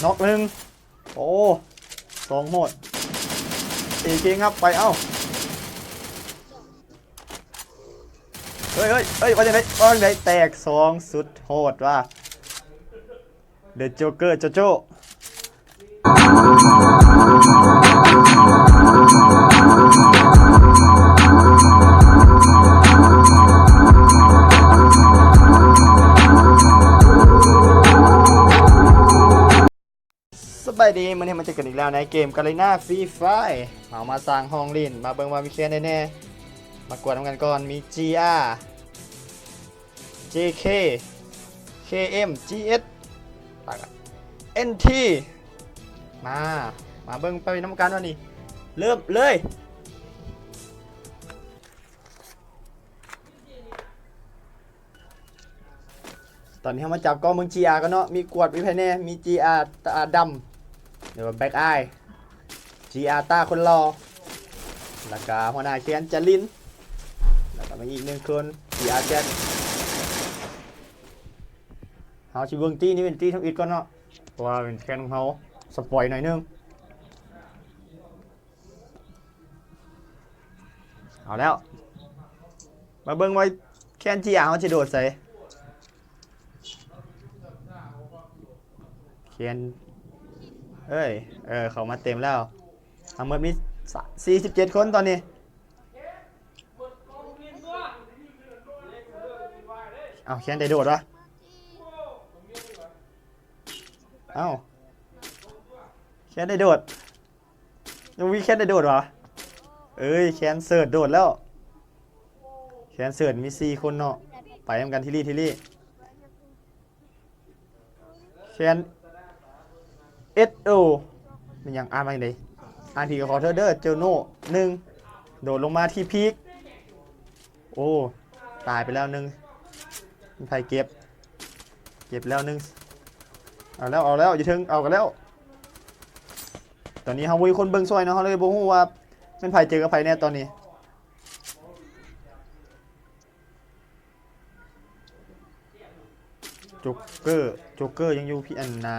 ນັອກໜຶ່ງ. ໂອ້ ສອງໂຫດ ເອເຄ ງັບໄປ. ເອົ້າ ເຮີ້ຍ ເຮີ້ຍ ເຮີ້ຍ ວ່າຈັ່ງໃດ ວ່າຈັ່ງໃດ? ແຕກສອງ ສຸດໂຫດວ່າ The Joker Jojo. ສະບາຍດີ ມື້ນີ້ມາເຈີກັນອີກແລ້ວໃນເກມ Garena Free Fire. ເຮົາມາສ້າງຫ້ອງຫຼິ້ນ ມາເບິ່ງວ່າມີແຄນໃດແດ່. ມາກວດນຳກັນກ່ອນ ມີ GR JK KM GS ແອນທີ ມາ ມາເບິ່ງໄປນຳກັນວ່ານີ້ ເລີ່ມເລີຍ. ຕອນນີ້ເຮົາມາຈັບກ້ອງເບິ່ງ GR ກ່ອນເນາະ ມີກວດ ມີໃຜແດ່ ມີ GR ຕາດຳ ຫຼືວ່າ Black Eye GR ຕາຄົນຫຼໍ່ ແລ້ວກະຫົວໜ້າແຄນຈາລິນ ແລ້ວກະມີອີກໜຶ່ງຄົນ GR ແຈັດ. ເຮົາຊິເບິ່ງຕີນີ້ເປັນຕີທຳອິດກ່ອນເນາະ ເພາະວ່າເປັນແຄນຂອງເຮົາ ສະປອຍໜ້ອຍໜຶ່ງ. ເອົາແລ້ວ ມາເບິ່ງວ່າແຄນ GR ເຮົາຊິໂດດໃສ. ແຄນ ເອີຍ ເອີ ເຂົ້າມາເຕັມແລ້ວ ທັງໝົດມີສາ ສີ່ສິບເຈັດຄົນຕອນນີ້. ເອົາ ແຄນໄດ້ໂດດວະ ເອົາ ແຄນໄດ້ໂດດ. ຍັງມີແຄນໄດ້ໂດດຫວາ? ເອີຍ ແຄນເສີດໂດດແລ້ວ. ແຄນເສີດມີສີ່ຄົນເນາະ ໄປນຳກັນທີລີທີລີ. ແຄນ ເອັສໂອ ແມ່ນຫຍັງ? ອ່ານວ່າຈັ່ງໃດ? ອ່ານຜິດກໍຂໍໂທດເດີ. ເຈີໂນ ໜຶ່ງ ໂດດລົງມາທີ່ພີກ. ໂອ້ ຕາຍໄປແລ້ວໜຶ່ງ. ມີໃຜເກັບ? ເກັບແລ້ວໜຶ່ງ. ເອົາແລ້ວ ເອົາແລ້ວ ຢູ່ເທິງ ເອົາກັນແລ້ວ. ຕອນນີ້ເຮົາບໍ່ມີຄົນເບິ່ງຊ່ອຍເນາະ ເຮົາເລີຍບໍ່ຮູ້ວ່າແມ່ນໃຜເຈີກັບໃຜແນ່ຕອນນີ້. ໂຈກເກີ ໂຈກເກີຍັງຢູ່ພີກ ອັນນ່າ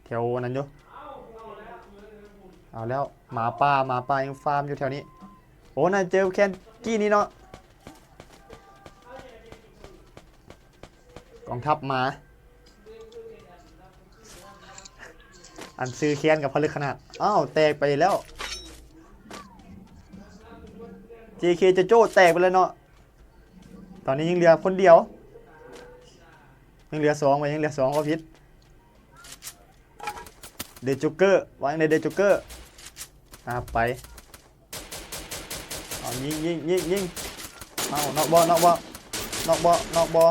ແຖວອັນນັ້ນຢູ່. ເອົາແລ້ວ ໝາປ່າ ໝາປ່າຍັງຟາມຢູ່ແຖວນີ້. ໂອ້ ໜ້າເຈີແຄນກີ້ນີ້ເນາະ ກອງທັບໝາ. ອັນຊື່ແຄນກັບພະລຶກຂະໜາດ. ອ້າວ ແຕກໄປແລ້ວ. ເຈເຄ ຈະໂຈ້ ແຕກໄປແລ້ວເນາະ. ຕອນນີ້ຍັງເຫຼືອຄົນດຽວ ຍັງເຫຼືອສອງໄວ້ ຍັງເຫຼືອສອງ ເວົ້າຜິດ. ເດີໂຈເກີ ວ່າຈັ່ງໃດເດີໂຈເກີ. ອ່າ ໄປ ເອົາ ຍິງ ຍິງ ຍິງ ຍິງ. ເອົາ ນອກບໍ່ ນອກບໍ່ ນອກບໍ່ ນອກບໍ່.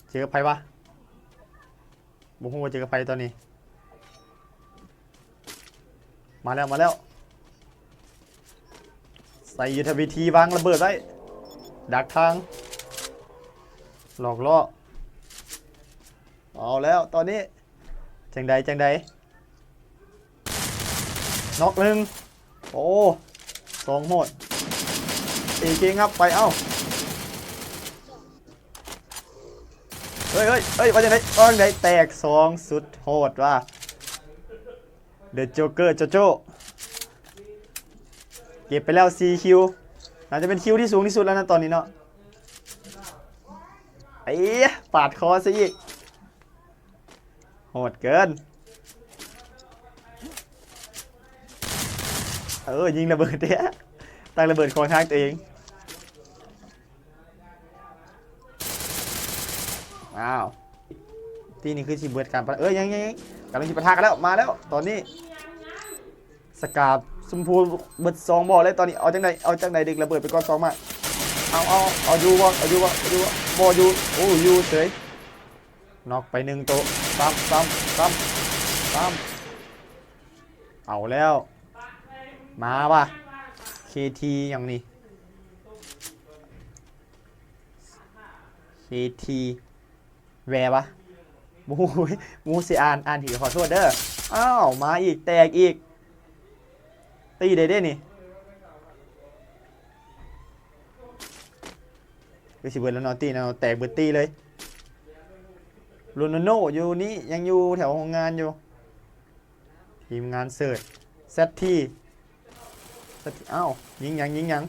ເຈີກັບໃຜວະ? ບໍ່ຮູ້ວ່າເຈີກັບໃຜຕອນນີ້. ມາແລ້ວ ມາແລ້ວ. ໃສ່ຍຸດທະວິທີ ວາງລະເບີດໄວ້ ດັກທາງ ຫຼອກລໍ້. ເອົາແລ້ວຕອນນີ້ ຈັ່ງໃດ ຈັ່ງໃດ? ນອກໜຶ່ງ. ໂອ້ ສອງໂຫດ ເອເຄ ງັບໄປ. ເອົ້າ ເອີຍ ເອີຍ ເອີຍ ວ່າຈັ່ງໃດ ວ່າຈັ່ງໃດ? ແຕກສອງ ສຸດໂຫດວ່າ ເດີໂຈເກີ ໂຈໂຈ. ເກັບໄປແລ້ວສີ່ຄິວ ໜ້າຈະເປັນຄິວທີ່ສູງທີ່ສຸດແລ້ວນະຕອນນີ້ເນາະ. ເອີ ປາດຄໍຊະອີກ. ໂຫດເກີນ. ເອີ ຍິງລະເບີດເດ້ ຕັ້ງລະເບີດຂອງທາງຕົວເອງ. ອ້າວ ທີນີ້ຄືຊິເບິດການປະ ເອີຍ ຍັງ ຍັງ ຍັງ ກຳລັງຊິປະທະກັນແລ້ວ ມາແລ້ວຕອນນີ້. ສະກາບຊົມພູເບິດສອງບໍ່ເລີຍຕອນນີ້. ເອົາຈັ່ງໃດ ເອົາຈັ່ງໃດ? ດຶກລະເບີດໄປກ່ອນສອງໝາກ. ເອົາ ເອົາ ເອົາຢູ່ບໍ່ ເອົາຢູ່ບໍ່ ເອົາຢູ່ບໍ່? ບໍ່ຢູ່. ໂອ້ ຢູ່ເສີຍ. ນັອກໄປໜຶ່ງໂຕ. ຊ້ຳ ຊ້ຳ ຊ້ຳ ຊ້ຳ. ເອົາແລ້ວ ມາວ່ະ ເຄທີ ຫຍັງນີ້ ເຄທີ ແວວະ ບໍ່ຮູ້ ບໍ່ຮູ້ຊິອ່ານ ອ່ານຜິດກໍຂໍໂທດເດີ. ອ້າວ ມາອີກ ແຕກອີກ. ຕີໄດ້ເດ້ນີ້. ຄືຊິເບິດແລ້ວເນາະ ຕີເນາະ ແຕກເບິດຕີເລີຍ. ໂຣນັນໂດຢູ່ນີ້ ຍັງຢູ່ແຖວໂຮງງານຢູ່. ທີມງານເສີດ ແຊັດທີ ແຊັດທີ ອ້າວ ຍິງຫຍັງ ຍິງຫຍັງ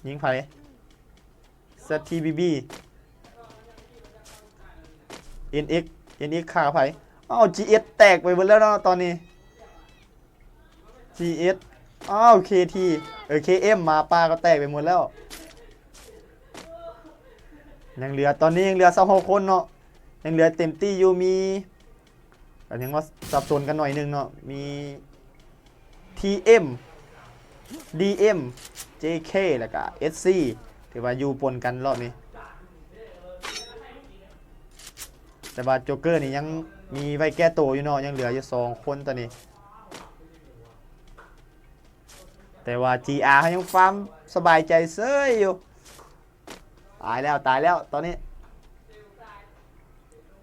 ຍິງໃຜ? ແຊັດທີ ບີ ບີ ເອັນ ເອັກ ເອັນ ເອັກ ຂ້າໃຜ? ອ້າວ ຈີ ເອັສ ແຕກໄປເບິດແລ້ວເນາະຕອນນີ້. ຈີ ເອັສ ອ້າວ ເຄ ທີ ເອີ ເຄ ເອັມ ໝາປ່າກໍແຕກໄປໝົດແລ້ວ. ຍັງເຫຼືອ ຕອນນີ້ຍັງເຫຼືອຊາວຫົກຄົນເນາະ ຍັງເຫຼືອເຕັມທີ່ຢູ່ ມີ ກໍຍັງວ່າສັບສົນກັນໜ້ອຍໜຶ່ງເນາະ ມີ ທີ ເອັມ ດີ ເອັມ ເຈ ເຄ ແລ້ວກະ ເອັສ ຊີ ຖືວ່າຢູ່ປົນກັນລອບນີ້. ແຕ່ວ່າໂຈເກີນີ້ຍັງມີໄວ້ແກ້ໂຕຢູ່ເນາະ ຍັງເຫຼືອຢູ່ສອງຄົນຕອນນີ້. ແຕ່ວ່າ ຈີ ອາ ເຮົາຍັງຟາມສະບາຍໃຈເສີຍຢູ່. ຕາຍແລ້ວ ຕາຍແລ້ວຕອນນີ້.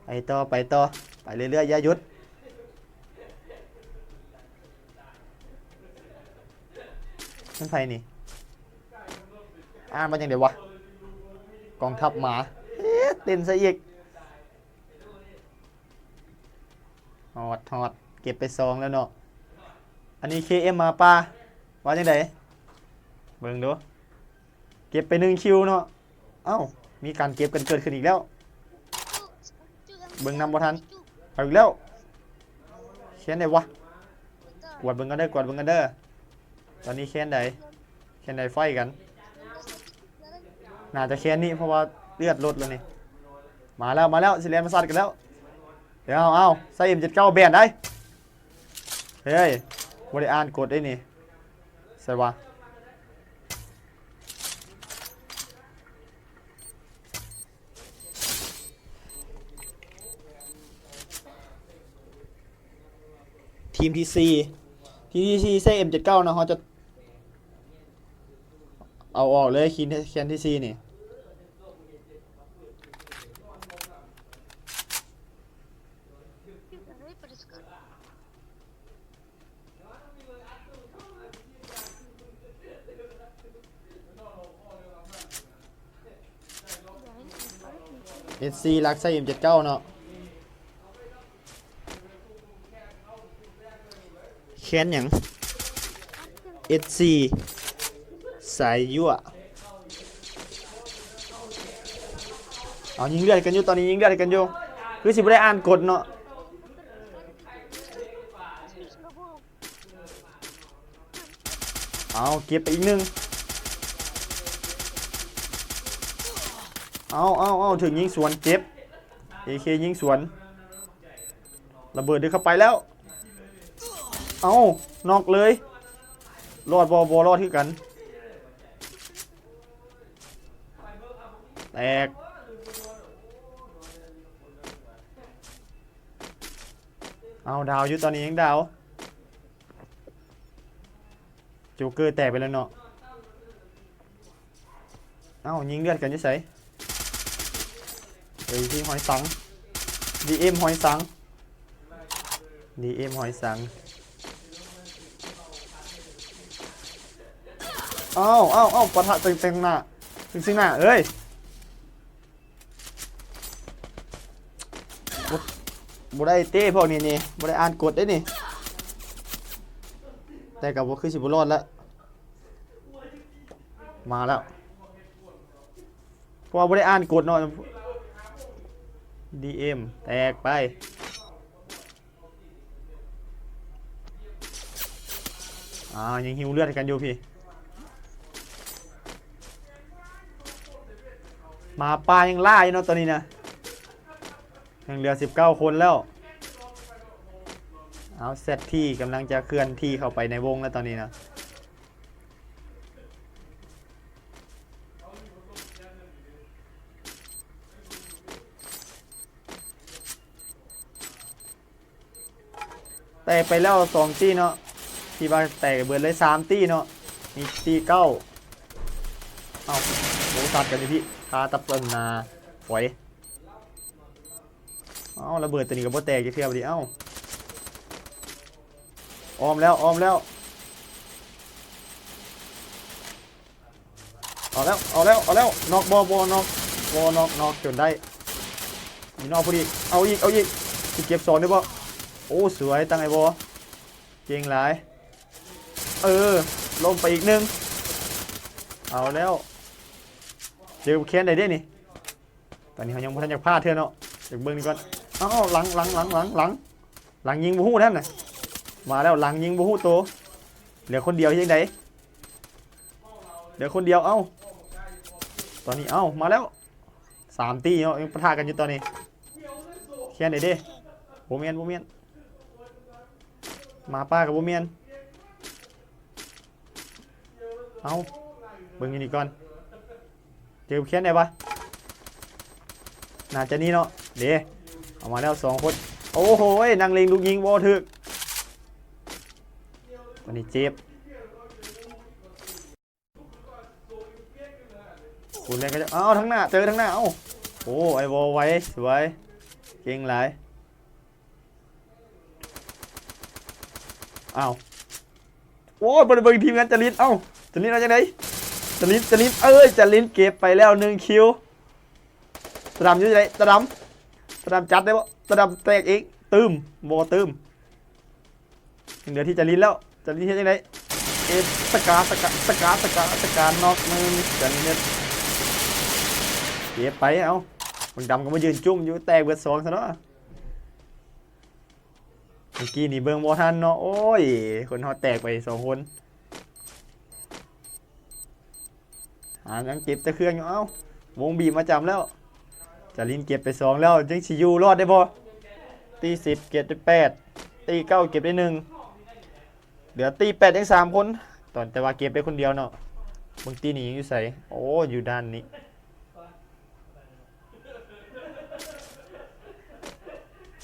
ໄປຕໍ່ ໄປຕໍ່ ໄປເລື້ອຍໆ ຢ່າຢຸດ. ແມ່ນໃຜນີ້? ອ່ານວ່າຈັ່ງໃດວະ? ກອງທັບໝາ. ເອີ ເຕັ້ນໃສ່ອີກ. ຮອດ ຮອດ ເກັບໄປສອງແລ້ວເນາະ. ອັນນີ້ ເຄ ເອັມ ໝາປ່າ ວ່າຈັ່ງໃດ? ເບິ່ງດູ ເກັບໄປໜຶ່ງຄິວເນາະ. ເອົ້າ ມີການເກັບກັນເກີດຂຶ້ນອີກແລ້ວ. ເບິ່ງນຳບໍ່ທັນ ເອົາອີກແລ້ວ. ແຄນໃດວະ? ກວດເບິ່ງກັນເດີ ກວດເບິ່ງກັນເດີ. ຕອນນີ້ແຄນໃດ? ແຄນໃດໄຟກັນ? ໜ້າຈະແຄນນີ້ ເພາະວ່າເລືອດລົດແລ້ວນີ້. ມາແລ້ວ ມາແລ້ວ ຊິແລ່ນມາຊັດກັນແລ້ວ. ເອົາ ເອົາ ໃສ່ ເອັມ ເຈັດເກົ້າ ແບນໄດ໋. ເຮີ້ຍ ບໍ່ໄດ້ອ່ານກົດເດ້ນີ້. ໃສ່ວ່າ ທີມທີສີ່ ທີມທີສີ່ໃຊ້ ເອັມ ເຈັດເກົ້າ ເນາະ ເຮົາຈະເອົາອອກເລີຍ ແຄນທີສີ່ນີ້. ເອັສຊີ ລັກໃຊ້ ເອັມ ເຈັດເກົ້າ ເນາະ. ແຄນຫຍັງ? ເອັສຊີ ສາຍຍົວະ. ເອົາ ຍິງເລືອດກັນຢູ່ ຕອນນີ້ຍິງເລືອດກັນຢູ່. ຄືຊິບໍ່ໄດ້ອ່ານກົດເນາະ. ເອົາ ເກັບໄປອີກໜຶ່ງ. ເອົາ ເອົາ ເອົາ ຖືກຍິງສວນ ເຈັບ. ເອເຄຍິງສວນ. ລະເບີດດຶງເຂົ້າໄປແລ້ວ. ເອົາ ນັອກເລີຍ. ລອດບໍ່? ບໍ່ລອດຄືກັນ. ແຕກ. ເອົາ ດາວຢູ່ ຕອນນີ້ຍັງດາວ. ໂຈເກີແຕກໄປແລ້ວເນາະ. ເອົ້າ ຍິງເລືອດກັນຢູ່ໃສ? ເອີ ທີ່ຮອຍສັງ ດີເອັມ ຮອຍສັງ ດີເອັມ ຮອຍສັງ. ເອົ້າ ເອົ້າ ເອົ້າ ປະທະເຕັງໆ ໜ້າ ເຕັງໆ ໜ້າເອີຍ. ບໍ່ ບໍ່ໄດ້ເຕ້ພວກນີ້ນີ້ ບໍ່ໄດ້ອ່ານກົດເດ້ນີ້. ແຕ່ກໍບໍ່ ຄືຊິບໍ່ລອດລະ. ມາແລ້ວ ເພາະວ່າບໍ່ໄດ້ອ່ານກົດເນາະ. ດີເອັມ ແຕກໄປ. ອ່າ ຍັງຫິວເລືອດໃຫ້ກັນຢູ່ພີ້. ໝາປ່າຍັງຫຼາຍເນາະຕອນນີ້ນະ. ຍັງເຫຼືອສິບເກົ້າຄົນແລ້ວ. ເອົາ ແຊັດທີ ກຳລັງຈະເຄື່ອນທີ່ເຂົ້າໄປໃນວົງແລ້ວຕອນນີ້ນະ. ແຕກໄປແລ້ວສອງຕີເນາະ ທີ່ວ່າແຕກເບິດເລີຍສາມຕີເນາະ ມີຕີເກົ້າ. ເອົ້າ ໂອ້ ຊັດກັນຢູ່ພີ້ ຄາຕັບຕົ້ນນາ ໂອ້ຍ. ເອົ້າ ລະເບີດຕົວນີ້ກໍບໍ່ແຕກຈັກເທື່ອບັດນີ້. ເອົ້າ ອ້ອມແລ້ວ ອ້ອມແລ້ວ. ເອົາແລ້ວ ເອົາແລ້ວ ເອົາແລ້ວ. ນັອກບໍ່? ບໍ່ນັອກ. ບໍ່ ນອກ ນອກຈົນໄດ້ ມີນອກພໍດີ ເອົາອີກ ເອົາອີກ ຊິເກັບສອງໄດ້ບໍ່? ໂອ້ ສວຍ ຕັ້ງໄອ້ບໍ່ ເກັ່ງຫຼາຍ ເອີ ລົ້ມໄປອີກໜຶ່ງ ເອົາແລ້ວ ເຈີແຄນໄດ້ເດ້ນີ້ ຕອນນີ້ເຮົາຍັງບໍ່ທັນຢາກພາດເທື່ອເນາະ ຢາກເບິ່ງນີ້ກ່ອນ ເອົາ ເອົາ ຫຼັງ ຫຼັງ ຫຼັງ ຫຼັງ ຫຼັງ ຫຼັງຍິງບໍ່ຮູ້ນັ້ນນະ ມາແລ້ວ ຫຼັງຍິງບໍ່ຮູ້ໂຕ ເຫຼືອຄົນດຽວເຮັດຈັ່ງໃດ ເຫຼືອຄົນດຽວ ເອົ້າ ຕອນນີ້ ເອົ້າ ມາແລ້ວ ສາມຕີເນາະ ຍັງປະທະກັນຢູ່ຕອນນີ້ ແຄນໄດ້ເດ້ ບໍ່ແມ່ນ ບໍ່ແມ່ນ ໝາປ່າກໍບໍ່ແມ່ນ ເອົ້າ ເບິ່ງຢູ່ນີ້ກ່ອນ ເຈີແຄນໄດ້ປະ ໜ້າຈະນີ້ເນາະ ເດ້ ເອົາມາແລ້ວສອງຄົນ ໂອ້ໂຫຍ ນັ່ງເລັງລູກຍິງບໍ່ຖືກ ຕອນນີ້ເຈັບ ຄູນແລ້ວກໍຈະ ເອົາ ທາງໜ້າ ເຈີທາງໜ້າ ເອົ້າ ໂອ້ ໄອ້ວໍໄວ ສວຍ ເກັ່ງຫຼາຍ ອ້າວ ໂອ້ຍ ບໍ່ໄດ້ເບິ່ງທີມງານຈາລິນ ເອົ້າ ຈາລິນເອົາຈັ່ງໃດ ຈາລິນ ຈາລິນ ເອີຍ ຈາລິນເກັບໄປແລ້ວໜຶ່ງຄິວ ຕາດຳຢູ່ໃສ ຕາດຳ ຕາດຳຈັດໄດ້ບໍ່ ຕາດຳແຕກອີກ ຕື່ມ ບໍ່ຕື່ມ ຍັງເຫຼືອທີ່ຈາລິນແລ້ວ ຈາລິນເຮັດຈັ່ງໃດ ເອ ສະກາ ສະກາ ສະກາ ສະກາ ສະກາ ນອກໜຶ່ງ ຈາລິນເຮັດ ເກັບໄປ ເອົ້າ ບັກດຳກໍມາຢືນຈຸ້ມຢູ່ ແຕກເບິດສອງຊະເນາະ ເມື່ອກີ້ນີ້ເບິ່ງບໍ່ທັນເນາະ ໂອ້ຍ ຄົນເຮົາແຕກໄປສອງຄົນ ຫາຍັງເກັບແຕ່ເຄື່ອງຢູ່ ເອົ້າ ວົງບີບມາຈຳແລ້ວ ຈາລິນເກັບໄປສອງແລ້ວ ຍັງຊິຢູ່ລອດໄດ້ບໍ່ ຕີສິບເກັບໄດ້ແປດ ຕີເກົ້າເກັບໄດ້ໜຶ່ງ ເຫຼືອຕີແປດຍັງສາມຄົນ ຕອນ ແຕ່ວ່າເກັບໄດ້ຄົນດຽວເນາະ ເບິ່ງຕີນີ້ຍັງຢູ່ໃສ ໂອ້ ຢູ່ດ້ານນີ້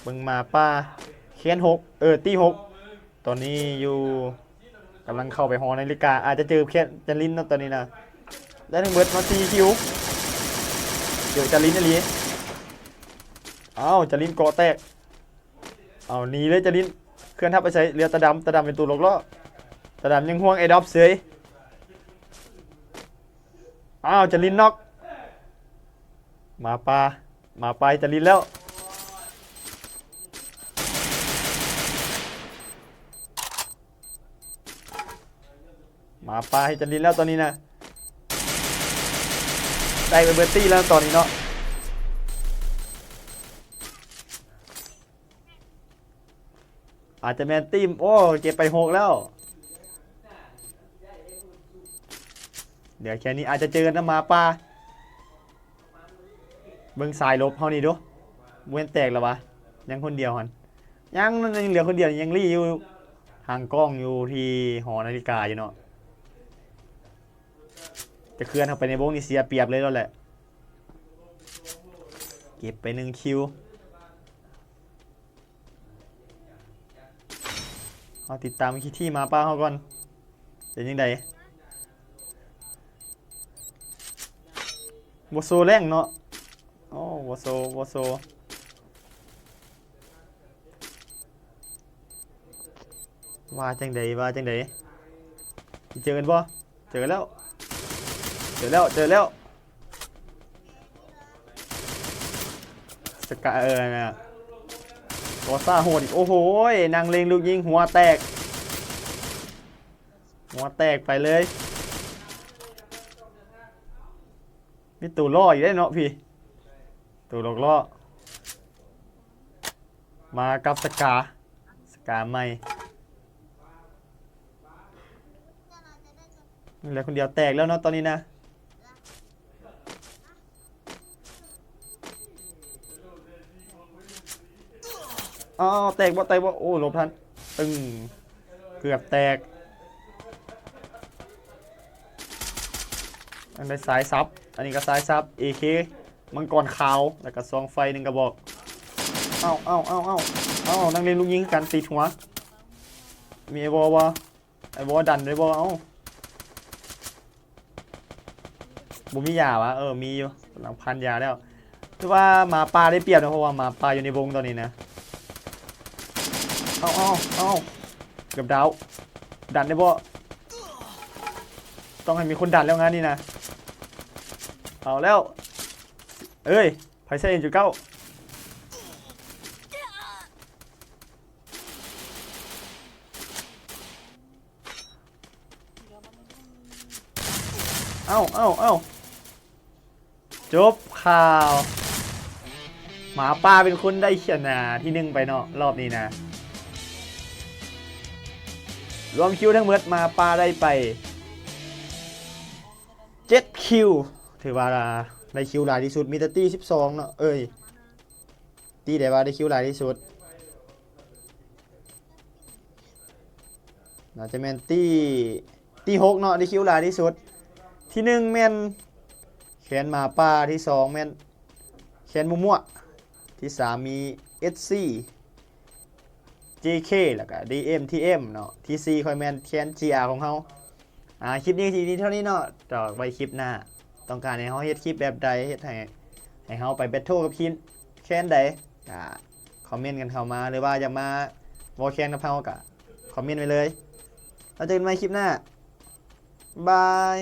ເບິ່ງໝາປ່າ ແຄນຫົກ ເອີ ຕີຫົກ ຕອນນີ້ຢູ່ ກຳລັງເຂົ້າໄປຫໍນາລິກາ ອາດຈະເຈີແຄນຈາລິນເນາະ ຕອນນີ້ນະ ໄດ້ທັງເບິດເນາະ ສີ່ຄິວ ເຈີຈາລິນອີ່ຫຼີ ເອົ້າ ຈາລິນເກາະແຕກ ເອົາ ໜີເລີຍຈາລິນ ເຄື່ອນທັບໄປໃສ ເຫຼືອຕາດຳ ຕາດຳເປັນຕົວຫຼອກລໍ້ ຕາດຳຍັງຫ່ວງແອດຣອບເສີຍ ອ້າວ ຈາລິນນັອກ ໝາປ່າ ໝາປ່າຈາລິນແລ້ວ ໝາປ່າໃຫ້ຈາລິນແລ້ວຕອນນີ້ນະ ໄດ້ໄປເບິດຕີແລ້ວຕອນນີ້ເນາະ ອາດຈະແມ່ນຕີມ ໂອ້ ເກັບໄປຫົກແລ້ວ ເຫຼືອແຄ່ນີ້ອາດຈະເຈີກັນນຳໝາປ່າ ເບິ່ງສາຍລົບເຮົານີ້ດູ ບໍ່ແມ່ນແຕກແລ້ວຫວາ ຍັງຄົນດຽວຫັ້ນ ຍັງ ຍັງເຫຼືອຄົນດຽວ ຍັງລີ້ຢູ່ ຫາງກ້ອງຢູ່ທີ່ຫໍນາລິກາຢູ່ເນາະ ຈະເຄື່ອນເຂົ້າໄປໃນວົງນີ້ເສຍປຽບເລີຍແລ້ວແຫຼະ ເກັບໄປໜຶ່ງຄິວ ເຮົາຕິດຕາມວິທີໝາປ່າເຮົາກ່ອນ ເປັນຈັ່ງໃດ ບໍ່ໂຊແລ້ງເນາະ ໂອ້ ບໍ່ໂຊ ບໍ່ໂຊ ວ່າຈັ່ງໃດ ວ່າຈັ່ງໃດ ຊິເຈີກັນບໍ່? ເຈີແລ້ວ ເຈີແລ້ວ ເຈີແລ້ວ ສະກາ ເອີ ນະ ກໍຊາໂຫດອີກ ໂອ້ໂຫຍ ນັ່ງເລັງລູກຍິງຫົວແຕກ ຫົວແຕກໄປເລີຍ ມີໂຕລໍ້ອີກເດ້ເນາະ ພີ້ ໂຕຫຼອກລໍ້ ມາກັບສະກາ ສະກາໃໝ່ ເຫຼືອຄົນດຽວແຕກແລ້ວເນາະຕອນນີ້ນະ ອ້າວ ແຕກບໍ່ ແຕກບໍ່ ໂອ້ ຫຼົບທັນ ຕຶງ ເກືອບແຕກ ອັນໃດສາຍສັບ ອັນນີ້ກໍສາຍສັບ ເອເຄ ມັງກອນຂາວ ແລ້ວກໍຊອງໄຟໜຶ່ງກະບອກ ເອົ້າ ເອົ້າ ເອົ້າ ເອົ້າ ເອົ້າ ນັ່ງເລັງລູກຍິງຄືກັນ ຕິດຫົວ ມີໄອ້ວໍບໍ່? ໄອ້ວໍດັນໄດ້ບໍ່? ເອົ້າ ບໍ່ມີຢາຫວາ? ເອີ ມີຢູ່ ກຳລັງພັນຢາແລ້ວ ຄືວ່າໝາປ່າໄດ້ປຽບເນາະ ເພາະວ່າໝາປ່າຢູ່ໃນວົງຕອນນີ້ນະ ເອົ້າ ເອົ້າ ເອົ້າ ເກືອບດາວ ດັນໄດ້ບໍ່? ຕ້ອງໃຫ້ມີຄົນດັນແລ້ວງານນີ້ນະ ເອົາແລ້ວ ເອີຍ ໃຜໃຊ້ເອັມເຈັດເກົ້າ ເອົ້າ ເອົ້າ ເອົ້າ ຈົບຂ່າວ ໝາປ່າເປັນຄົນໄດ້ຊະນະທີໜຶ່ງໄປເນາະ ລອບນີ້ນະ. ລວມຄິວທັງໝົດ ໝາປ່າໄດ້ໄປເຈັດຄິວ ຖືວ່າໄດ້ຄິວຫຼາຍທີ່ສຸດ ມີແຕ່ຕີສິບສອງເນາະ ເອີຍ ຕີໃດວ່າໄດ້ຄິວຫຼາຍທີ່ສຸດ ໜ້າຈະແມ່ນຕີ ທີຫົກເນາະ ທີ່ຄິວຫຼາຍທີ່ສຸດ ທີໜຶ່ງແມ່ນແຄນໝາປ່າ ທີສອງແມ່ນແຄນມົວໆ ທີສາມມີເອັສຊີ ເຈເຄ ແລ້ວກະດີເອັມ ທີເອັມ ເນາະ ທີສີ່ຄ່ອຍແມ່ນແຄນຈີອາຂອງເຮົາ. ອ່າ ຄລິບນີ້ທີ່ມີເທົ່ານີ້ເນາະ ຕໍ່ໄວ້ຄລິບໜ້າ ຕ້ອງການໃຫ້ເຮົາເຮັດຄລິບແບບໃດ ເຮັດໃຫ້ ໃຫ້ເຮົາໄປແບັດເທິ້ນກັບຄລິບແຄນໃດ ກະຄອມເມັນກັນເຂົ້າມາ ຫຼືວ່າຢາກມາເວົ້າແຄນກັບເຮົາກະຄອມເມັນໄວ້ເລີຍ. ແລ້ວເຈີກັນໃໝ່ຄລິບໜ້າ ບາຍ.